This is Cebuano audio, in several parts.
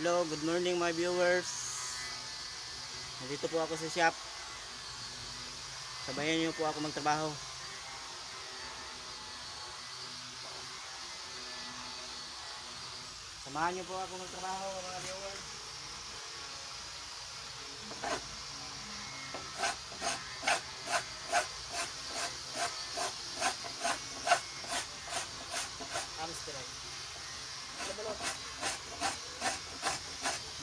Hello, good morning, my viewers. Nandito po ako sa shop. Sabayan niyo po ako magtrabaho. Samahan niyo po ako magtrabaho, mga viewers. Amis tiray. Labalot.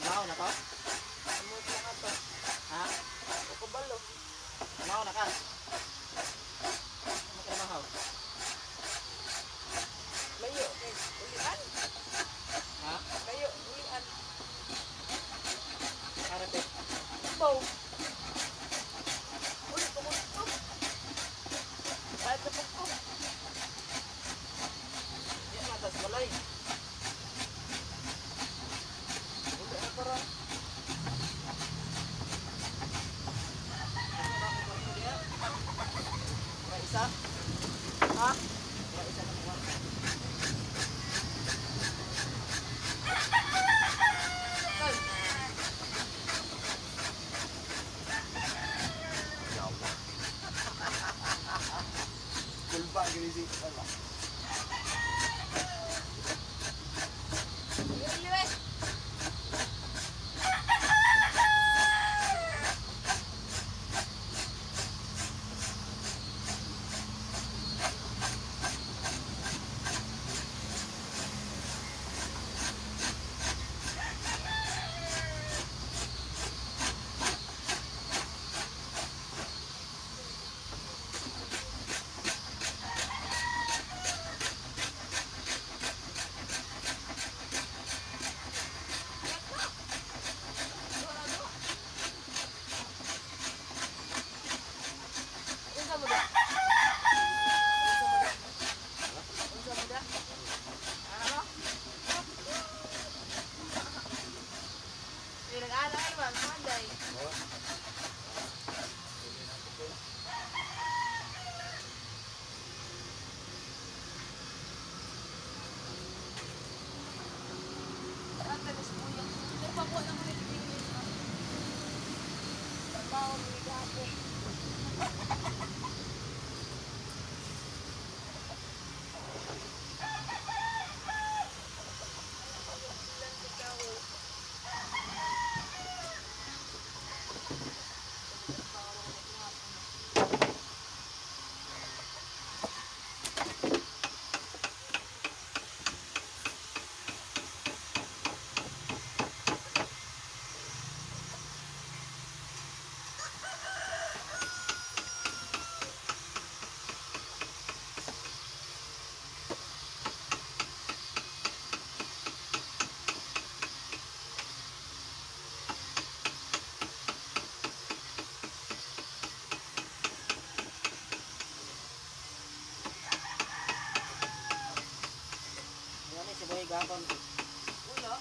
Mao na to? Amot na nga to. Ha? O kabalo. Mao na ka? Ano trabaho? Layo. Kay ulian. Ha? Layo. Ulian. Arate. Baw. Uli, tumulong ko. Kahit na ko. Di matas balay. Uli na para. Wala isa? Ha? Wala isa na kuha. Kay. Kulba gini si wala. Uli, uli. Unsa mo da? Unsa mo da? Unsa mo da? Ano? Eh, nag-ala ba? Manday. Ate, mas buyang. Pero pakuha na mo na yung English. Trabaho mo ni gahapon. Ano si Boy gapon? Ulo?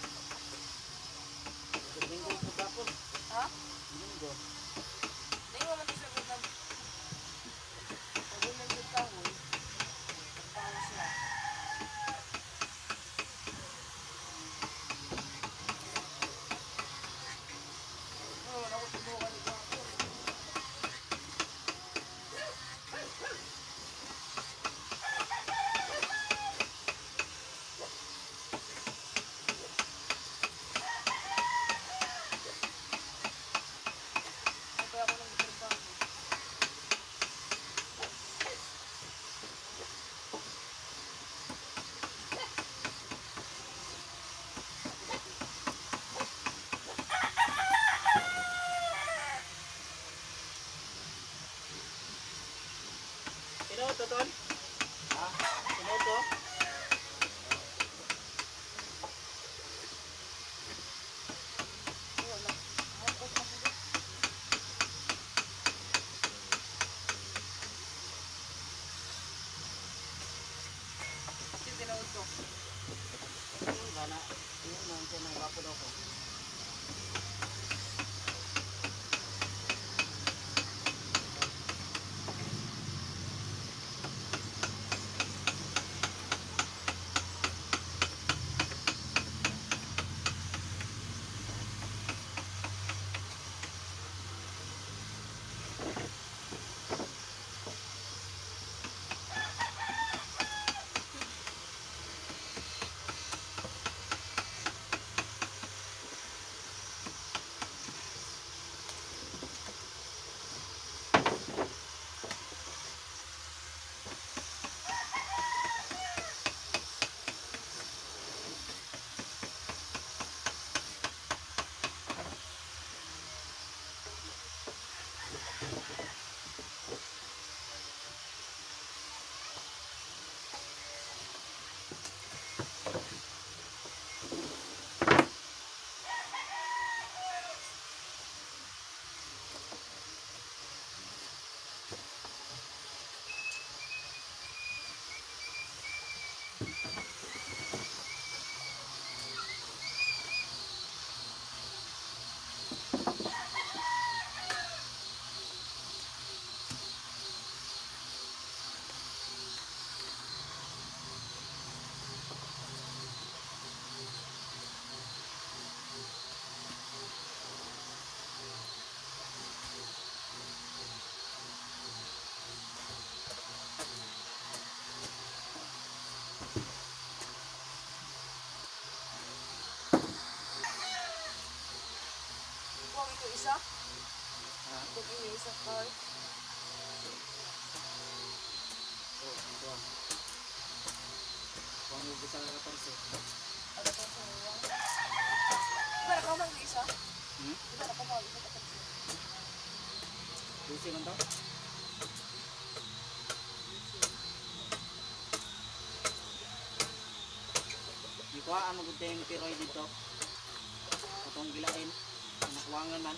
Linggo ko gapon. Ha? Linggo. Naingon man to siya kung pagulan sa kahoy. Trabaho siya. Oo, wala ko tinukan ni gahapon. Ano ba ako nang trabaho? Sino to, Tol? Ha? Sino to? Wala. Ay, off na ko. Sino tinawag ko? Wala na. Yun man siya nang gapon ako. Huwag ito isa. Ha? Kung ini isa car. Oh, ito ah. Kung mo sa 14. Ano to sa uwang? Iba na ka man isa. Hmm? Iba na ka man isa 14. 12 man to? Gikuha ang maganda yung piroy dito. Katong gilain. Nakuwangan man.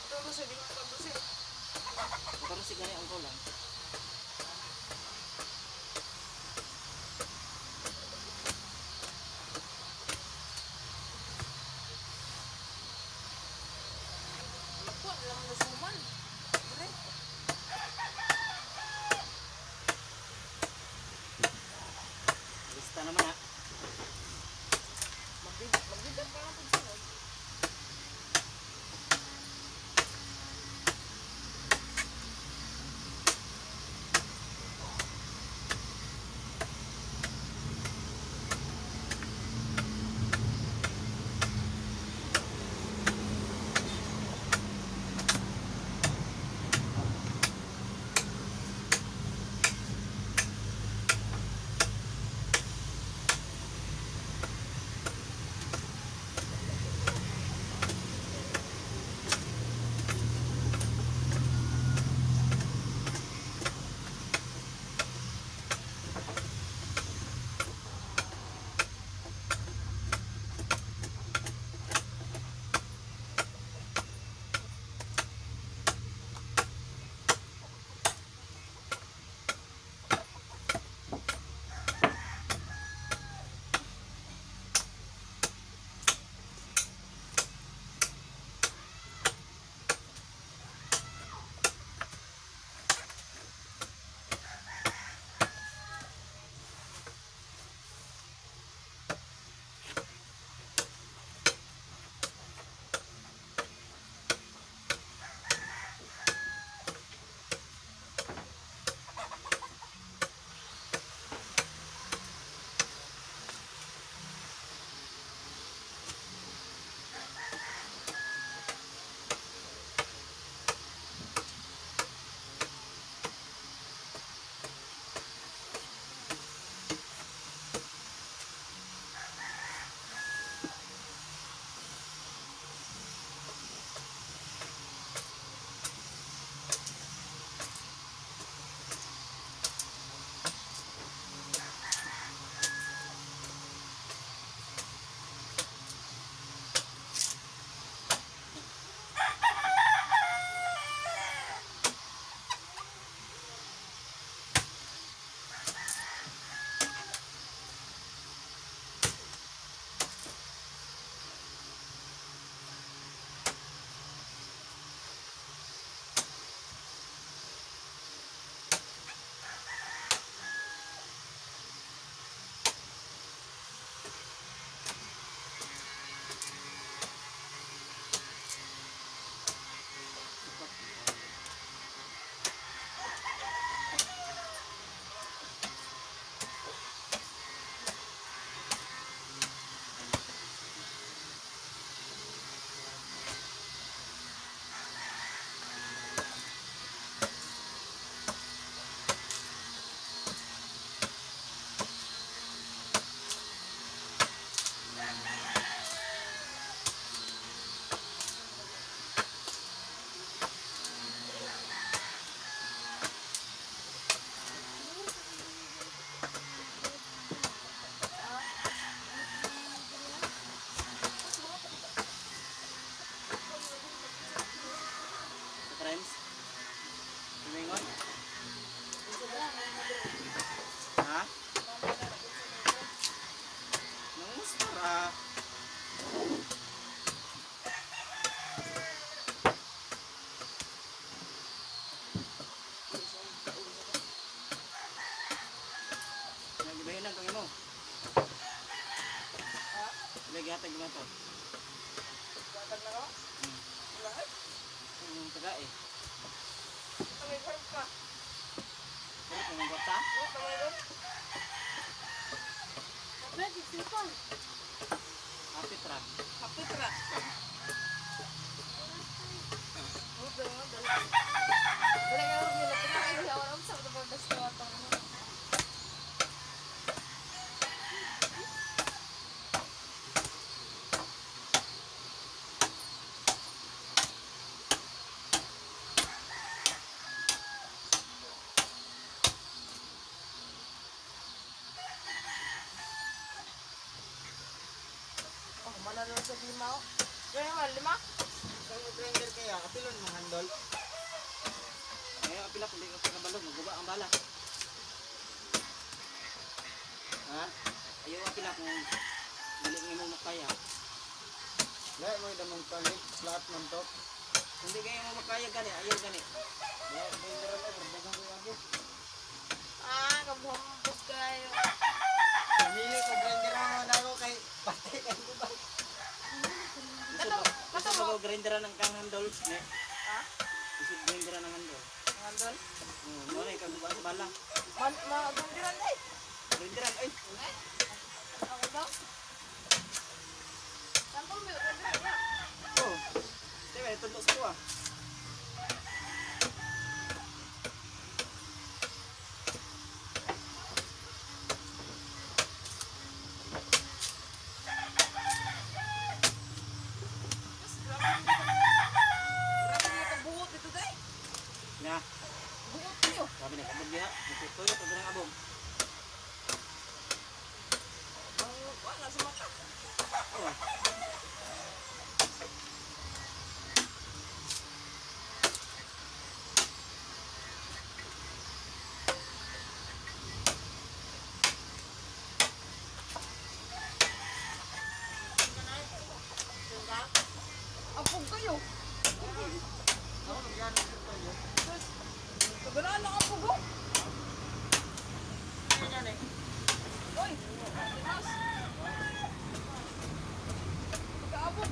Ito ko sa dito ka 12. 14 gani ang kulang. Kuha na lang na suman. Dire. Lista naman ha. Magbigat pa lang pag sunod. to. Gatag na ka? Wala. Yung taga eh. Kamay ka. Ano kung gota? Oh, kamay ko. Hapit ra. Hapit ra. Oh, dala, dala. Dala ka rin nila. Pinakain siya. Wala sa mga basta atong. Oh, manalo sa lima. Oh. Kaya man, lima? Kung grinder kaya, kapilon mong handol. Kaya apila kung di ka kabalog, maguba ang bala. Ha? Ayaw apila kung dili nga mo makaya. Lahat mo yung palit, flat man to. Kung di kayo mo makaya gani, ayaw gani. Lahat grinder na, berdagang ko lagi. Ah, kabuhambog kayo. Pamili ko grinder mo na ako kay pati kay ba. Kato- Gusto kato mo mo. grinder ng kang handol? Ne. Ha? Gusto grinder ng handol. Ang handol? Oh, mo na ikaw sa bala. Man, ma, gandiran eh. Grinderan ay. Eh? Ako ba? Saan mo gandiran niya? Oh. Di ba tudlo sa kuha. Mas grabe hindi ka. Grabe hindi ka buhot dito day. Na, Buhot niyo. sabi na kabog diha. Nagtutuyo pag ng abog. Ang wala sa mata. Oh. Apog kayo. Ako nagyan ko kayo. Sus. Kaganaan lang apog oh. Ganyan eh. Oy, mas. Pagkaabog.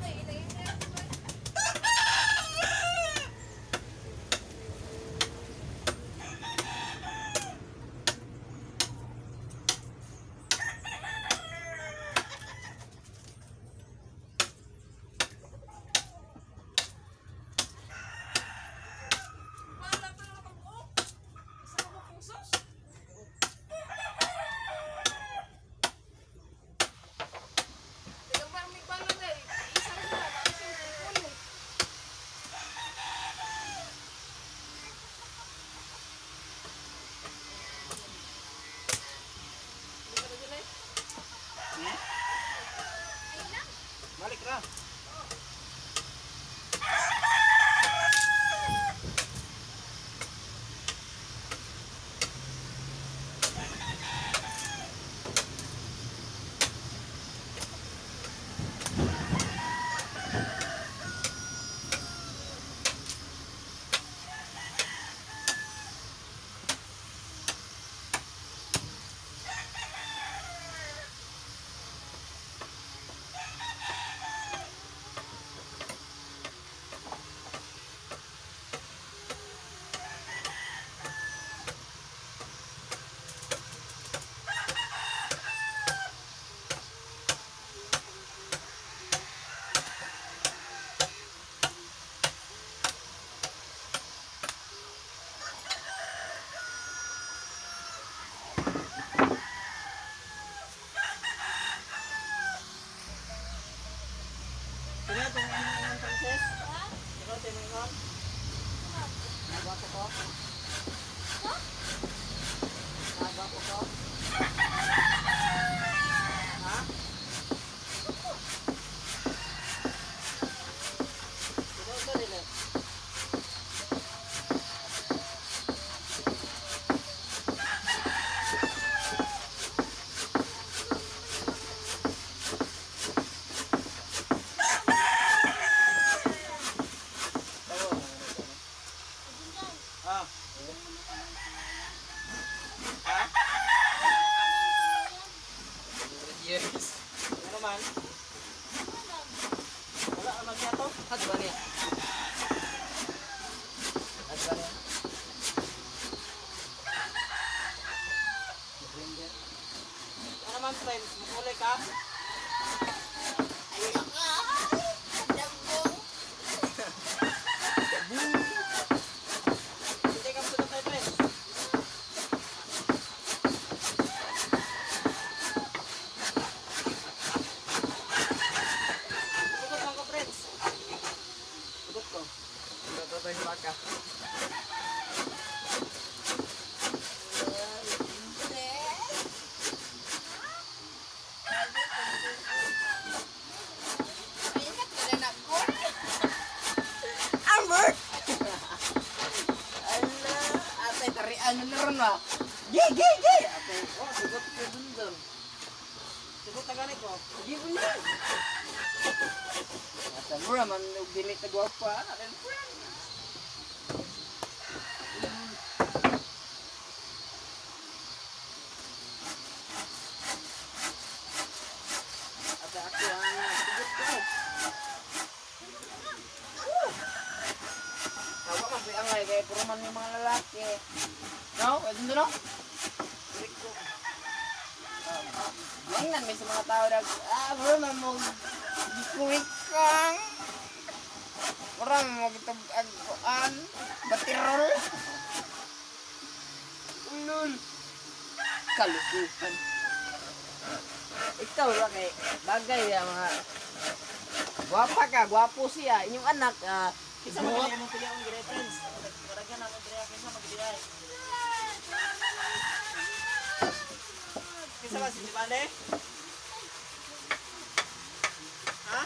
Ay, ilagay mo yan. Wala pa na nakabuo. Isa ka pusos. Tiga pa may bala na eh. Isa rin na. Isa rin na. Hindi ka na dyan eh. Hmm? Balik ra. Man. Wala ka man niya to. Hag ba niya? Hag ba niya? Blender. Ano man, friends? Makulay ka? Hindi ka mo tayo, friends. Sugot lang ko, friends. Sugot ko. Tatoy baka. Amber! Ala, ate tarian na ron ba? Gi gi gi. Ate, oh, sugot ko dun dun. Sugot na ganit ko. Gi po na. Asa mo raman og dili ta gwapa, ana friend. Ate ako ang sugot ko. Tawa man ang angay kay puro man yung mga lalaki. No, pwede no? Rico. Mangnan may sa mga tao nag ah bro man mo gikuwikang. Mura man mo gitug agkuan batirol. Ulol. Kalukuhan. Ikaw ra kay bagay ya mga gwapa ka, gwapo siya. Inyong anak, ah, Kinsa man kaya mong pilihan gire, friends? Karagan na mo dire kinsa magdiay. Kinsa ba si Jibane? Ha?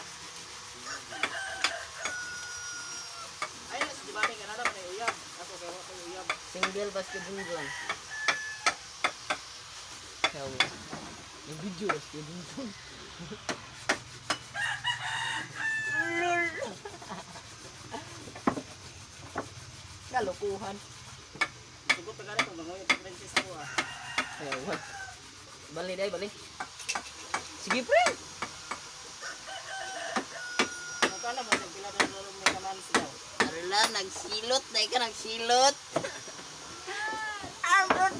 Ay, si Jibane kanada man ay uyab. Ako kay wa koy uyab. Single basket bunjon. Hell. May video basket bunjon. Lol. Kalokohan. Sugot na ganit kung manguyo si princess ako ah. Ewan. Bali dai, bali. Sige, pre. Mukha na mo pila na lolo may kaman siya. Arla, nagsilot. Dai ka, nagsilot. Arun!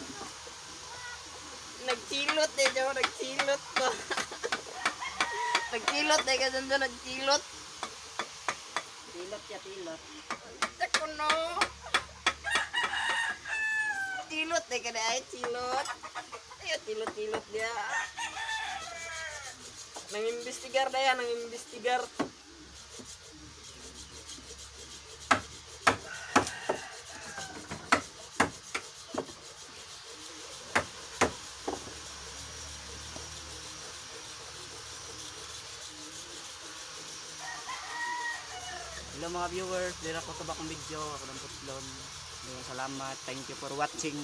Nagsilot eh, Joe. Nagsilot ko. Nagsilot eh, kasi doon nagsilot. Tilot ya tilot. Ako no. Tilot eh, kada ay tilot. Ayo, tilot-tilot dia. Nangimbestigar na yan, nangimbestigar. Hello mga viewers, dira ko to bakong video, ako ng Putlon. Maraming salamat. Thank you for watching.